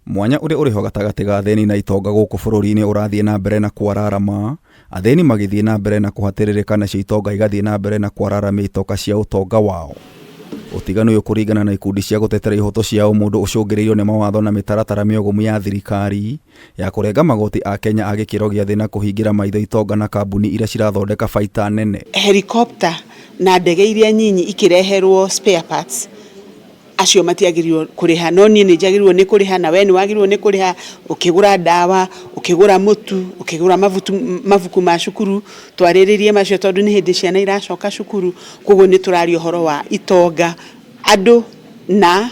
Mwanya ũrĩa ũrĩho gatagatĩ ga athĩni na itonga gũkũ bũrũri-inĩ ũrathiĩ na mbere na kwararama, athĩni magĩthiĩ na mbere na kũhatĩrĩrĩka nacio itonga igathiĩ na mbere na kwararamia itoka cia ũtonga wao. Ũtiganu ũyũ kũringana na ikundi cia gũtetera ihoto cia ũmũndũ ũcũngĩrĩirio nĩ mawatho na mĩtaratara mĩogomu ya thirikari ya kũrenga magoti a Kenya a gĩkĩro gĩa thĩ na kũhingĩra maitho itonga na kambuni iria cirathondeka baita nene. Helicopter na ndege iria nyinyi ikĩreherwo spare parts acio matiagĩrĩirwo kũrĩha no niĩ nĩ njagĩrĩirwo nĩ kũrĩha na we nĩ wagĩrĩirwo nĩ kũrĩha ũkĩgũra ndawa, ũkĩgũra mũtu, ũkĩgũra mabuku ma cukuru, twarĩrĩrie macio tondũ nĩ hĩndĩ ciana iracoka cukuru, koguo nĩ tũraria ũhoro wa itonga, andũ na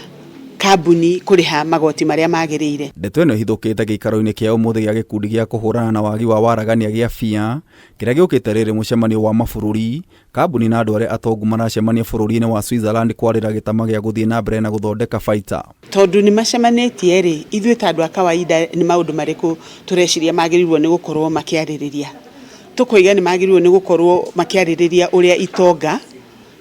kambuni kũrĩha magoti marĩa magĩrĩire. Ndeto ĩno ĩhithũkĩte gĩikaro-inĩ kĩa ũmũthĩ gĩa gĩkundi gĩa kũhũrana na wagi wa waragania gĩa FIA kĩrĩa gĩũkĩte rĩrĩ mũcemanio wa mabũrũri Kambuni na andũ arĩa atongu maracemania bũrũri-inĩ wa Switzerland kwarĩra gĩtama gĩa gũthiĩ na mbere na gũthondeka baita. Tondũ nĩ macemanĩtie rĩ, ithuĩ ta andũ a kawaida nĩ maũndũ marĩkũ tũreciria magĩrĩirwo nĩ gũkorwo makĩarĩrĩria? Tũkoiga nĩ magĩrĩirwo nĩ gũkorwo makĩarĩrĩria ũrĩa itonga,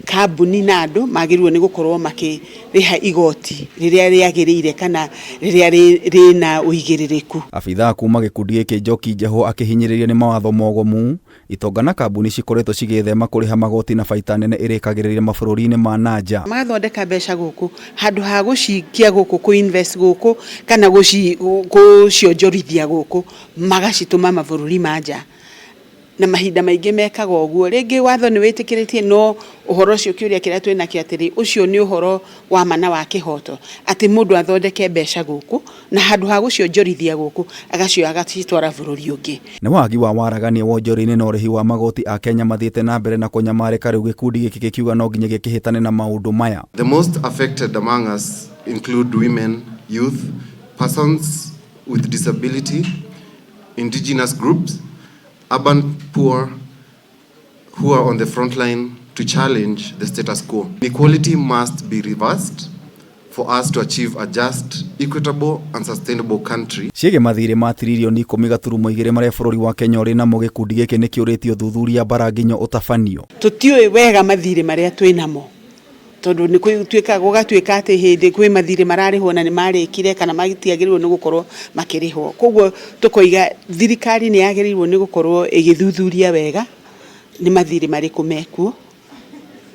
kambuni na andũ magĩrĩirwo nĩ gũkorwo makĩrĩha igoti rĩrĩa rĩagĩrĩire kana rĩrĩa rĩna ũigĩrĩrĩku. Abithaa kuma gĩkundi gĩkĩ Njoki Njehũ akĩhinyĩrĩrio nĩ mawatho mogomu Itonga na kambuni cikoretwo cigĩĩthema kũrĩha magoti na baita nene ĩrĩkagĩrĩria mabũrũri-inĩ ma na nja. Magathondeka mbeca gũkũ handũ ha gũcikia gũkũ kũ invest gũkũ kana gũcionjorithia gũkũ magacitũma mabũrũri ma nja. Na mahinda maingĩ mekaga ũguo. Rĩngĩ watho nĩ wĩtĩkĩrĩtie no ũhoro ũcio kĩũria kĩrĩa twĩ nakĩo atĩrĩ, ũcio nĩ ũhoro wa ma na wa kĩhoto atĩ mũndũ athondeke mbeca gũkũ na handũ ha gũcionjorithia gũkũ agacioya agacitwara bũrũri ũngĩ. Nĩ wagi wa waragania wonjoria-inĩ na ũrĩhi wa magoti Akenya mathiĩte na mbere na kũnyamarĩka rĩu gĩkundi gĩkĩ gĩkiuga no nginya gĩkĩhĩtane na maũndũ maya. The most affected among us include women, youth, persons with disability, indigenous groups, urban poor who are on the front line to challenge the status quo. Inequality must be reversed for us to achieve a just, equitable and sustainable country. Ciĩgiĩ mathiirĩ ma tiririoni 10.2 marĩa bũrũri wa Kenya ũrĩ namo gĩkundi gĩkĩ nĩ kĩũrĩtie ũthuthuria mbara nginya ũtabanio. Tũtiũĩ wega mathiirĩ marĩa twĩ namo tondũ nĩ gũtuĩkaga gũgatuĩka atĩ hĩndĩ kwĩ mathirĩ mararĩhwo na nĩ marĩkire kana matiagĩrĩirwo nĩ gũkorwo makĩrĩhwo. Koguo tũkoiga thirikari nĩ yagĩrĩirwo nĩ gũkorwo ĩgĩthuthuria wega nĩ mathirĩ marĩkũ mekuo,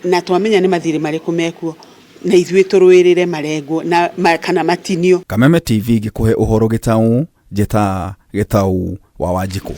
na twamenya nĩ mathirĩ marĩkũ mekuo, na ithuĩ tũrũĩrĩre marengwo na kana matinio. Kameme TV ngĩkũhe ũhoro gĩtaũ, njĩta Gĩtaũ wa Wanjikũ.